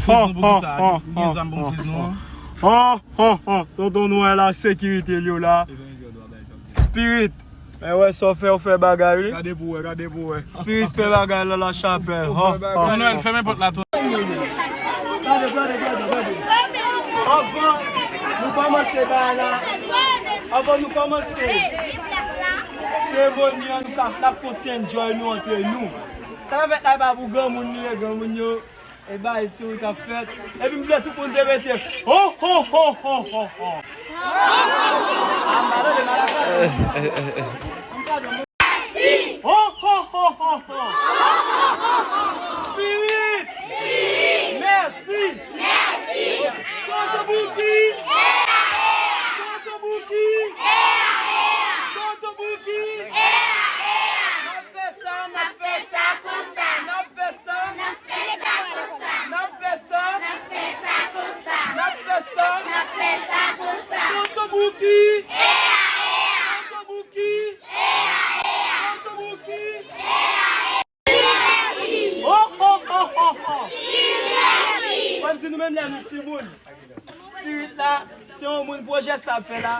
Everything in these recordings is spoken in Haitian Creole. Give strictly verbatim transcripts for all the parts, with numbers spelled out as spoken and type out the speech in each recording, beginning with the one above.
Friz nou pou kisa? Gen zam pou m friz nou an? Tonton Nwèl la, sekirite l yo la. Spirit. Mwen wè sa w fè, w fè bagay, wi. Gade pou wè, gade pou wè. Spirit fè bagay nan lachapèl. Tonton Nwèl, fèmen pòt la, tonton. Gade, gade, gade, gade. Anvan nou kòmanse bagay la, anvan nou kòmanse seremoni an, nou ka, n ap fè yon ti enjoy nou antre nou. Sa k ap fèt la, e pa pou granmoun li ye, granmoun yo. E bay ti wi k ap fèt. Epi m vle tout moun te mete ho, ho, ho, ho, ho, ho. A, m pa tande, m pa tande. Ho, ho, ho, ho, ho. Spirit. Mèsi. Tonton Bouki. Tonton Bouki. Tonton Bouki. N ap fè sa, n ap fè sa konsa. N ap fè sa. N ap fè sa konsa. N ap fè sa. N ap fè sa konsa. N ap fè sa. N ap fè sa konsa. Tonton Bouki. Tonton Bouki. Tonton Bouki. Oh, oh, oh, oh, oh. Mwen di nou menm lè nou timoun. Spirit la, se yon moun pwojè sa ap fè la.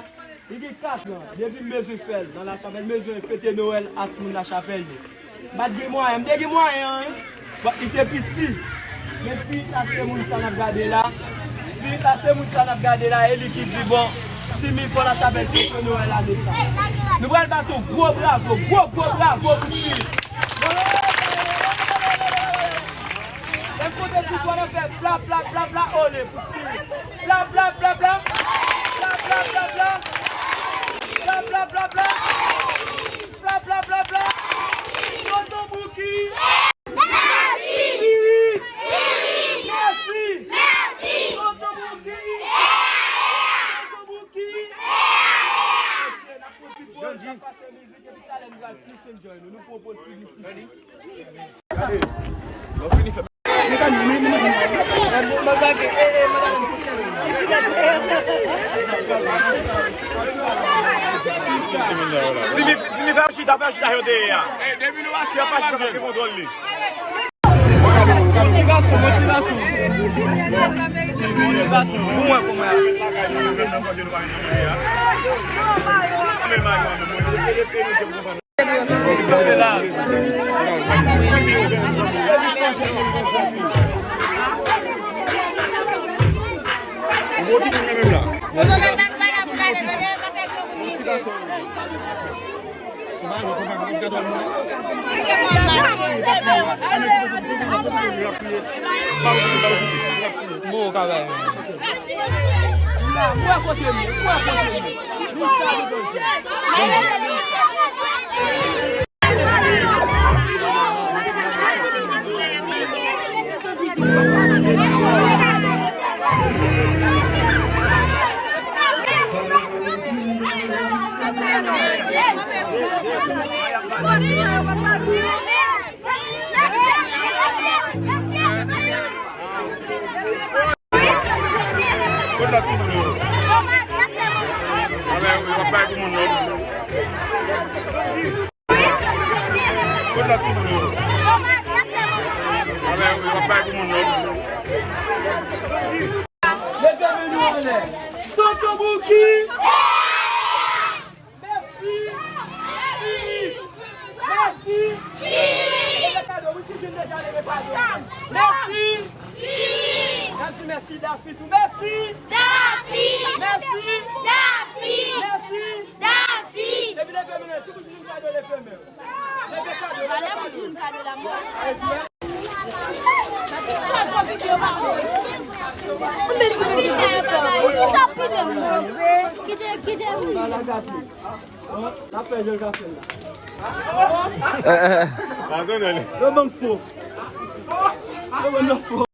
Li gen katran. Depi m bezwen fè l nan lachapèl, m bezwen fete Nwèl a timoun lachapèl yo. M pa t gen mwayen, m te gen mwayen an, wi. But li te piti. Men Spirit la se moun sa n ap gade la. Spirit la se moun sa n ap gade la, e li ki di, bon, si mi fò lachapèl fete Nwèl ane sa. Nou pral bat yon gwo bravo, gwo, gwo bravo pou Spirit. Lè m konte sou twa, n ap fè bla, bla, bla, bla, ole pou Spirit. Bla, bla, bla, bla. Bla, bla, bla, bla. Bla, bla, bla, bla. Bla, bla, bla, bla. Tonton Bouki. Mèsi. Spirit. Spirit. Mèsi. Mèsi. Tonton Bouki. Tonton Bouki. Ok, n ap fè yon ti poz, n ap pase mizik, epi talè nou pral plis enjoy nou. Nou pran yon poz piblisite. Simi, Simi, fè yon chita, fè yon chita, yo te ye a. Fè yon pa chita, paske kontwòl li. Motivasyon, motivasyon. Motivasyon. Pou mwen, pou mwen. Bon, travay. Kot lòt timoun yo? Amè, yo ap bay pou moun yo. Kot lòt timoun yo? Amè, yo ap bay pou moun yo. Leve men nou anlè. Tonton Bouki. Mèsi. Mèsi. Leve kado, wi, Tijin deja leve kado. Mèsi. N ap di mèsi Dafi tou. Mèsi. Dafi. Mèsi. Dafi. Mèsi. Dafi. Depi leve men, tout moun di nou kado leve men. Leve kado, leve kado. Kite, kite, wi. N ap fè jan l ka fè l la. Yo ban m fo. Yo ban m fo.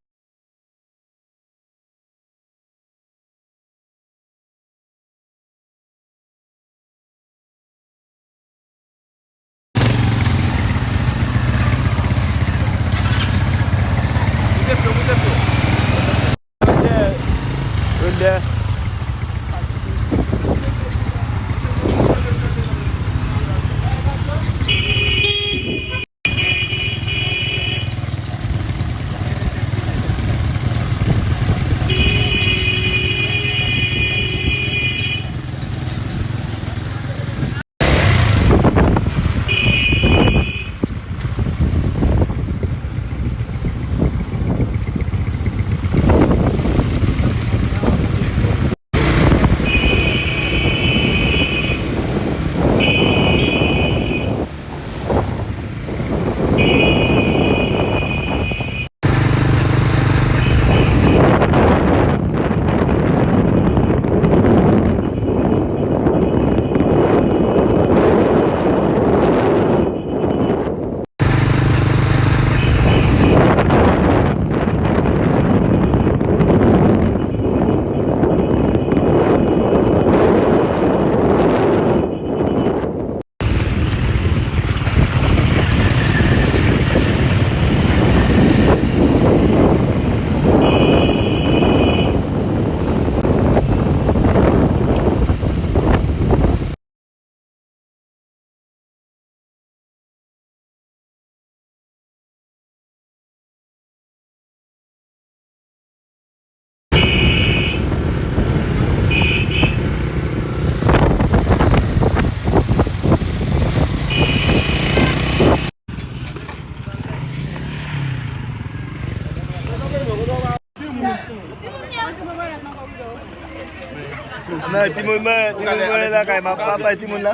Nan timoun mwen, timoun mwen lakay, m ap bay timoun la.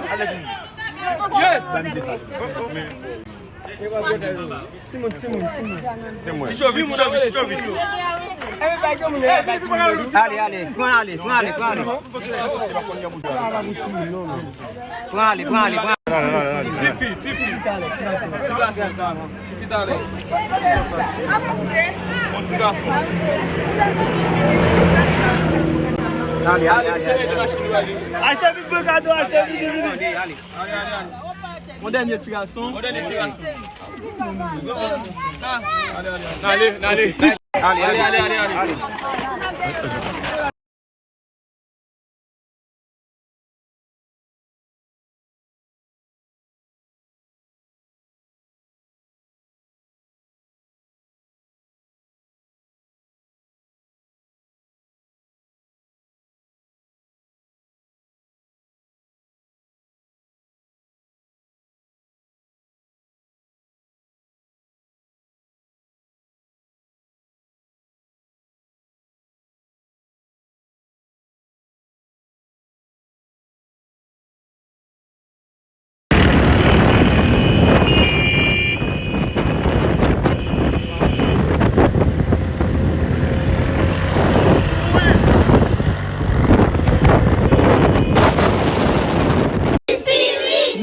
Timoun, timoun, timoun. Ti Jovi, ti Jovi, ti Jovi. Ale, ale, pran ale, pran ale, pran ale. Pran ale, pran ale, pran ale. Tifi, tifi. Tifi talè. Bon ti gason. Ale, ale, ale, ale. Achte vit bon kado, achte vit, vit, vit. Ale, ale, ale. Yon dènye ti gason. Yon dènye ti gason. Ale, ale. Ale, ale, ale, ale.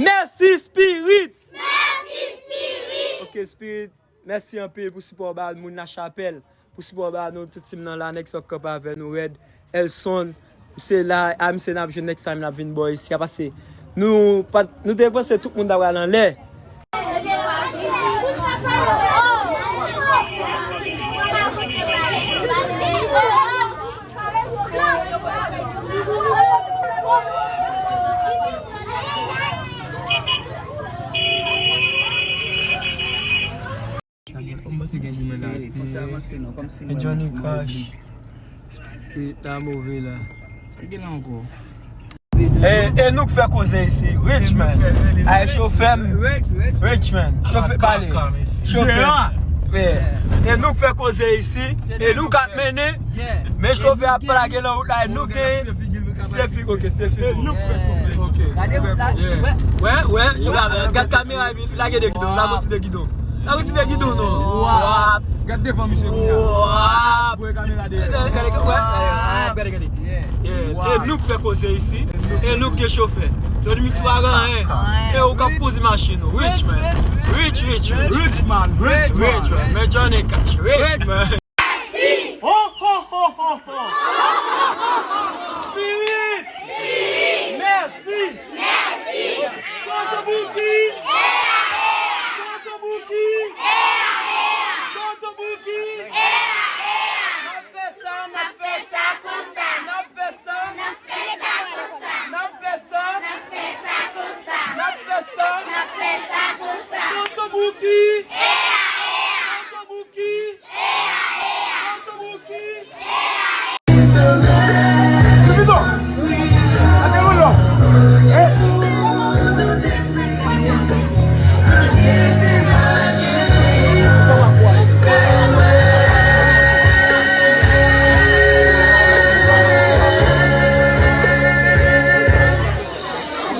Mèsi, Spirit! Mèsi, Spirit! Ok, Spirit, mèsi anpil pou sipò w ba moun Lachapèl, pou sipò w ba nou tout team nan la, nèg sa k kanpe avè nou rèd. Elson, misye la, a misye n ap jwenn next time n ap vin bò isi a, paske nou pa t, nou te panse tout moun ta pral anlè. E Johnny Cash. Spirit la move la. Sa gen la ankò? E, e nou k fè koze isi, Richman. Ay, chofè m. Richman. Chofè, pale. Chofè. E, e nou k fè koze isi. E nou k ap mennen. Men chofè ap plage nan wout la. E nou gen Se fik, ok, se fik. Se nou k fè chofè. Ok. Gade wout la. Yeah. Wè, wè, chofè, gad kamera epi lage de gidon, lage ti de gidon. Lage ti de gidon, non. Wap. Gad devan misye kounye a. Wap. Voye kamera dèyè. Gade, gade, gade, wè, gade, gade. Yeah. E nou k fè koze isi. E nou k gen chofè. Johnny Mix pa gen anyen. E ou k ap kondi machin ou. Richman. Rich, rich, rich. Richman, Richman. Richman. Men Johnny Cash. Richman. Ho, ho, ho, ho, ho. Spirit. Mèsi. Tonton Bouki. Tonton Bouki. Tonton Bouki. N ap fè sa, n ap fè sa konsa. N ap fè sa. N ap fè sa konsa. N ap fè sa. N ap fè sa. N ap fè sa. N ap fè sa konsa. Tonton Bouki. Tonton Bouki.